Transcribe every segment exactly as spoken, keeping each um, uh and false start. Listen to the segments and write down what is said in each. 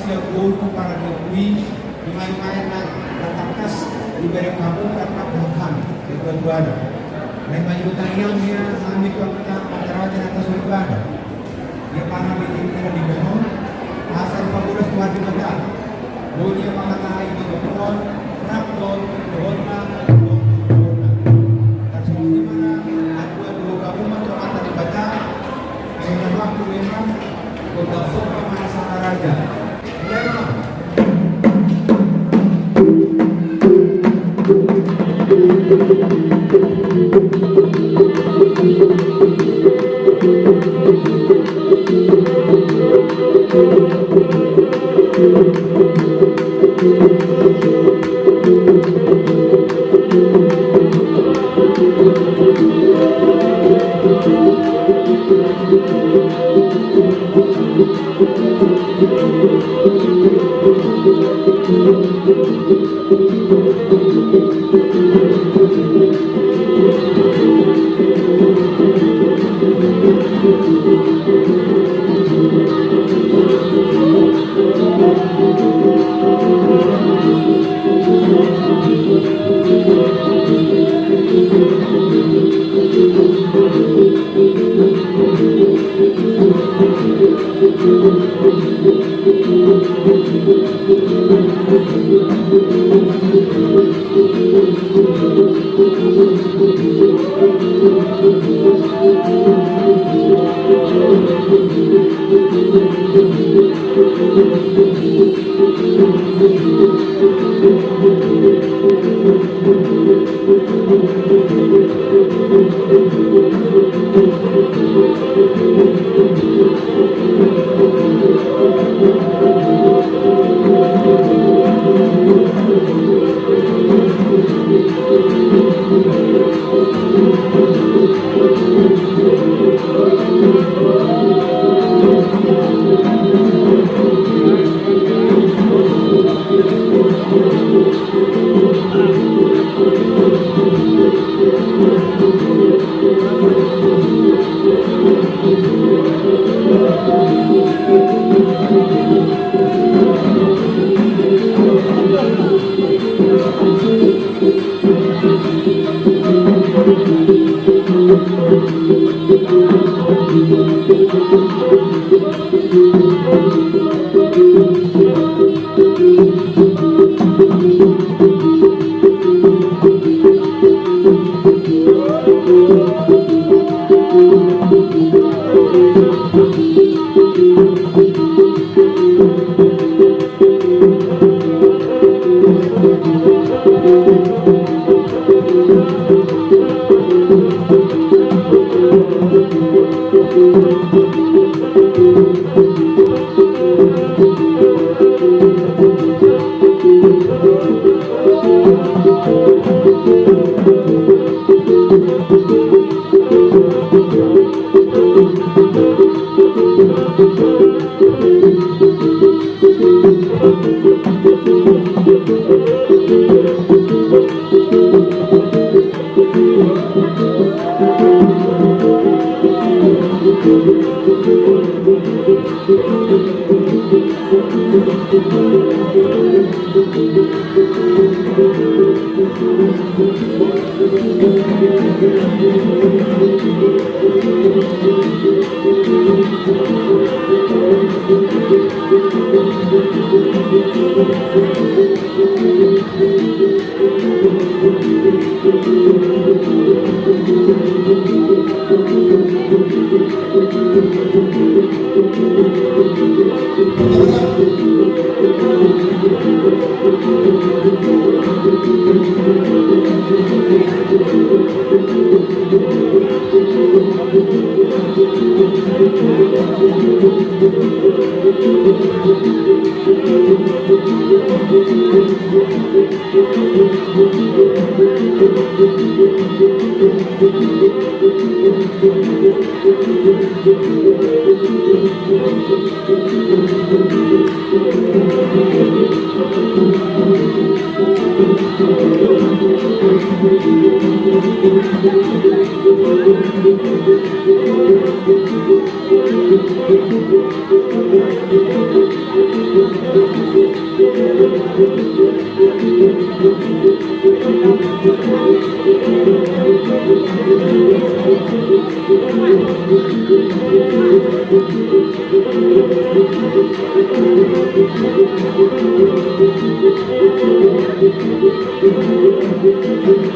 Jago tu para jago i, di main-main na tatangkas, di bareng kamu, tatangkas hami, di tuan-tuan. Main-main tu tangiang ya, kami tuan kita, antara aja atas tuan-tuan. Ia pangan di tinggi di bawah, asal pamudas Tuhan di mata. Bonya mangkatai di bawah, rap dohot, dohot na, dohot na. Tapi di mana, aku yang dulu kamu mah Tuhan di mata, dengan waktu memang, kau tak sopan mana sama raja. Memang.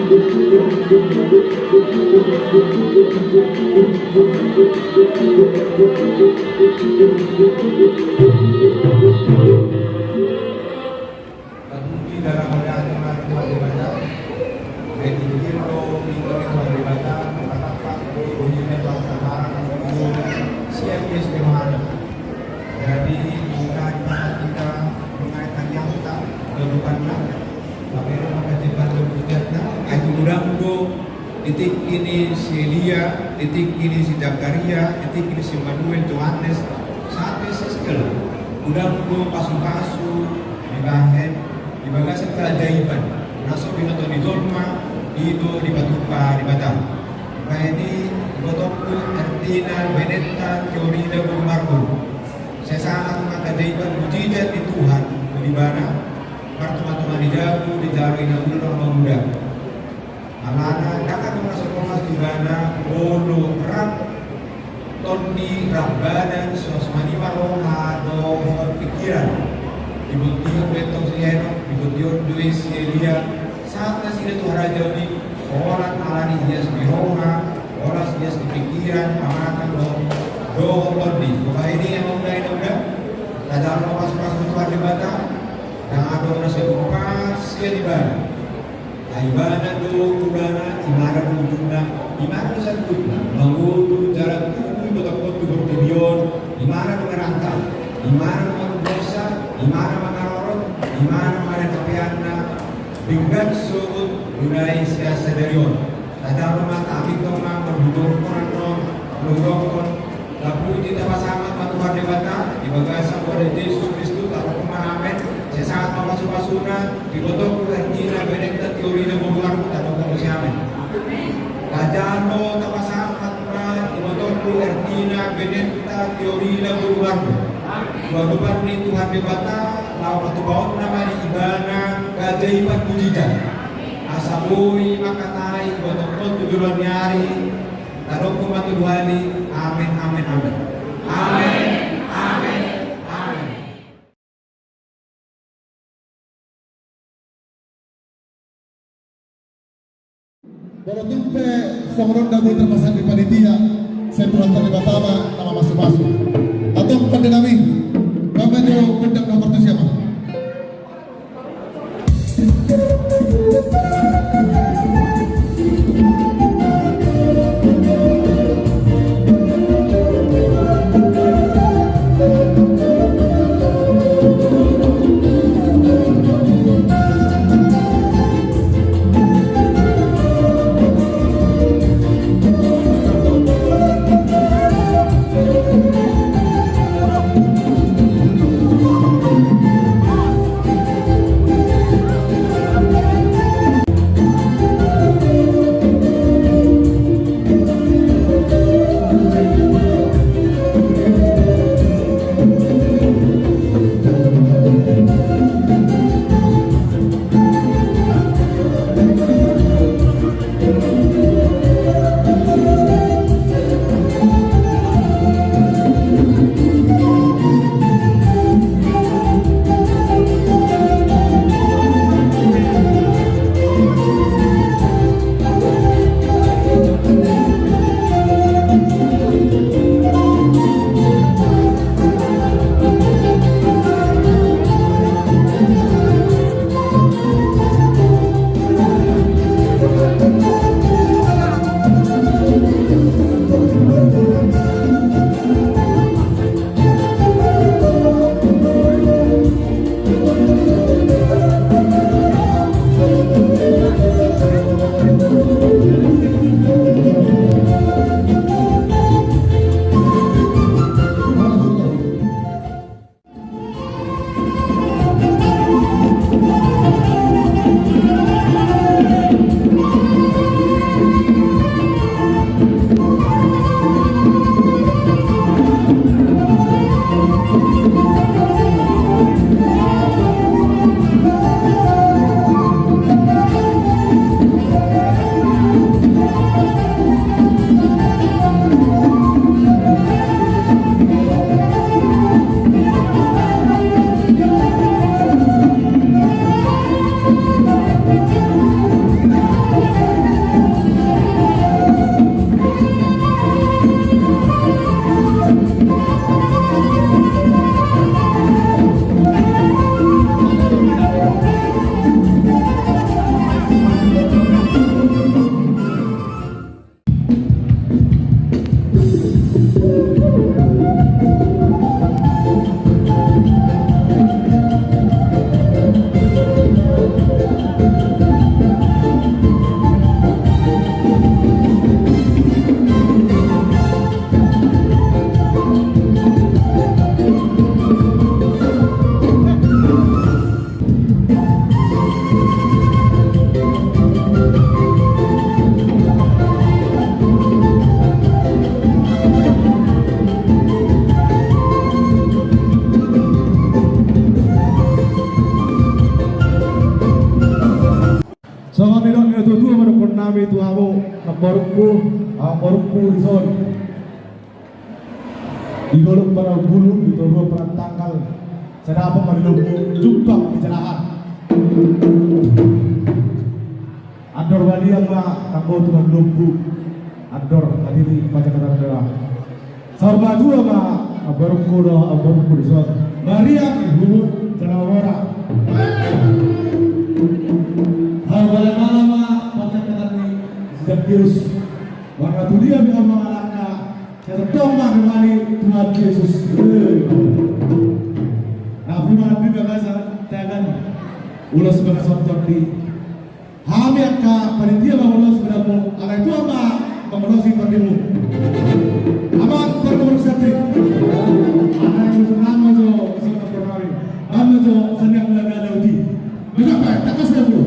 Tapuji, tarpuji ma Tuhan Debata. Ai tingki do pintor ni Tuhan Debata, mangkatampak di bumi ni Tuhan Debata, sian Yesus Tuhan. Jadi, mungkin kita mengenai tarian tak kehidupannya, tapi maka cepat berpikirnya, ai tu mudam do di tingki ni si Elia, di tingki ni si Zakaria, di tingki ni si Immanuel, Johannes, sampe si Ezekiel. Mudam do pasu-pasu dibahen di bagasan keajaiban na so binoto ni jolma, i do dipatupa Debata. Bahen i, ibotongku artina benenta teori na baru-baru. Sai sahat ma keajaiban mujizat ni Tuhan tu ibana, martonga-tonga ni jabu dijalo ina muda dohot ama muda. Alana ndang adong na so pola tu ibana, molo rap tondi, rap badan, so manima roha dohot pikiran. Dibondingkon do i tong si Henok, dibondingkon do i si Elia, sahat nasida tu harajaon i, holan alani hias ni roha, holan hias ni pikiran, pangan dohot, dohot tondi. Bahen i, amang dainang da, tajalo ma pasu-pasu ni Tuhan Debata, ndang adong na so tumpak sian ibana. Ai ibana do mulana, ibana do ujungna, ibana do saluhutna. Mangurupi jala tubu ibotongkon tu portibi on, ibana do marangkang, ibana do manumbosa, ibana mangarorot, ibana mangapean na denggan sogot mulai sian sadari on. Tajalo ma hami tong na mambujurhon annon, manggokhon. Tapuji, tapasahat ma Tuhan Debata di bagasan goar ni Jesus Kristus, tadok ma amen. Sai sahat ma pasu-pasuna, ibotongku artina benenta teori na baru-baru, tadok ma muse amen. Tajalo tapasahat ma Tuhan, ibotongku artina benenta teori na baru-baru. Tu adopan ni Tuhan Debata, laho patupaonna ma di ibana keajaiban mujizat. Asa boi mangkatai ibotongkon tu joloan ni ari, tadok ma tuduhon i, amen, amen, amen. Amen, amen, amen. Molo tung pe songon on na boi tarpasada panitia, sai Tuhanta Debata ma na mamasu-masu. Antong pande nami, bahen ma jo gondang na partusi, amang. Tua ma dohonon nami tu hamu, namborungku, amangborungku dison. Di dolok Panahan Bulu, di Toruan Panahan Tangkal, sai dapot ma di lombu jumpang di jalahan. Andor balian ma tanggo tu lombu. Andor hadiri pajakatan doa. Saur matua ma amangborungku dohot amangborungku dison. Mariang huhut jala mamora. Hau balamala ma pajakatan ni si Zakius. Marga tu dia biar mangalangka. Sai tongtong ma dongani Tuhan Jesus. Ampun ma di bagasan tangan. Ulos bagasan tondi. Hami angka panitia mangulos bedamu, alai Tuhan ma mangulosi tondimu. Amang parguru santri. Alai ulos nama jo, ulos nama jo, nama jo, seniak laga lauti. Bedamu, tangkas damu.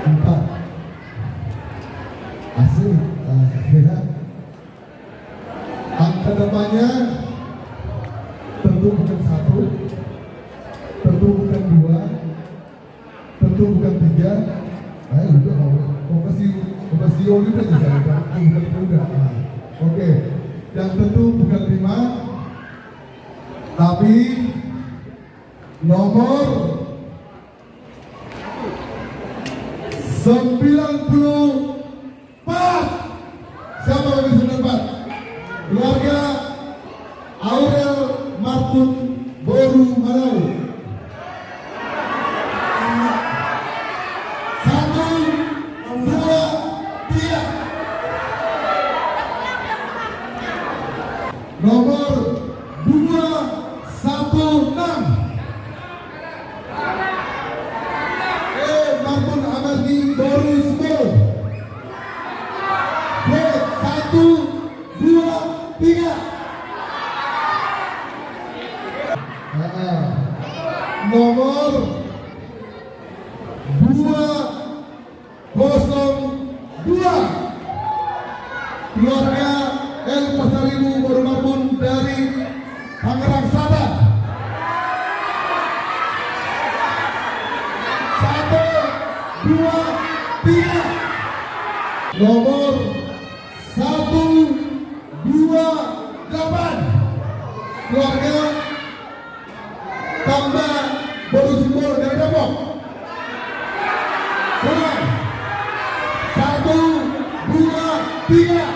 Empat. Asik. Ah, ya. Angka depannya tentu bukan satu, tentu bukan dua, tentu bukan tiga. Ayo, udah, mau, mau kasih, mau kasih oli aja saya, Pak. Tentu bukan tiga. Nah, oke. Yang tentu bukan lima, tapi nomor sembilan puluh empat. Siapa lagi sembilan puluh empat? Keluarga Aurel Markun Boru Malau. Satu, dua, tiga. Nomor dua satu enam. Eh, Markun Amerdi Boru Sibol. Eh, satu, dua, tiga. Ah, ah. Nomor dua kosong dua. Keluarga El Pasaribu Boru Markun dari Tangerang Selatan. Satu, dua, tiga. Nomor satu dua delapan. Keluarga Tamba Boru Sibol dari Depok. Ulang. Satu, dua, tiga.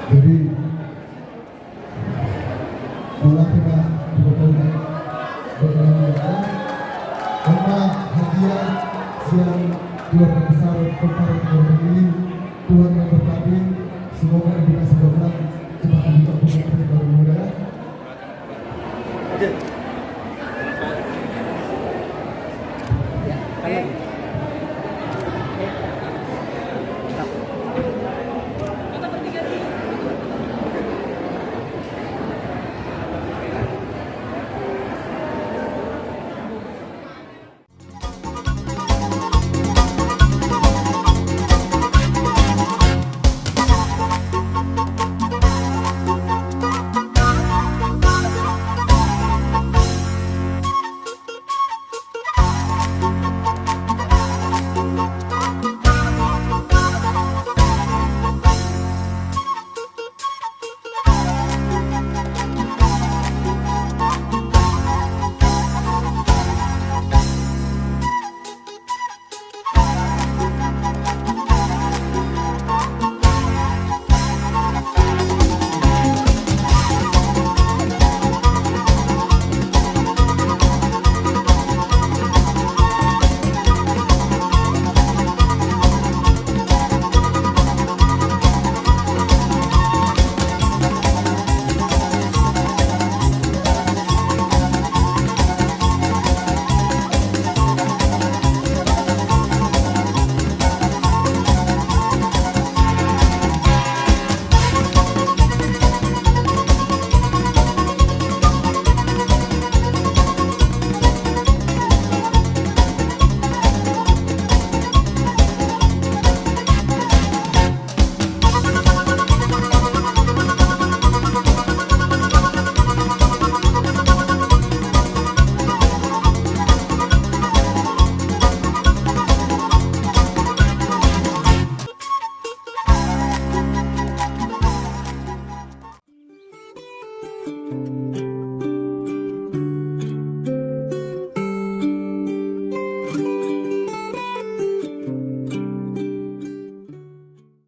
Jadi, mauliate ma di Amanta, on ma hadiah sian keluarga.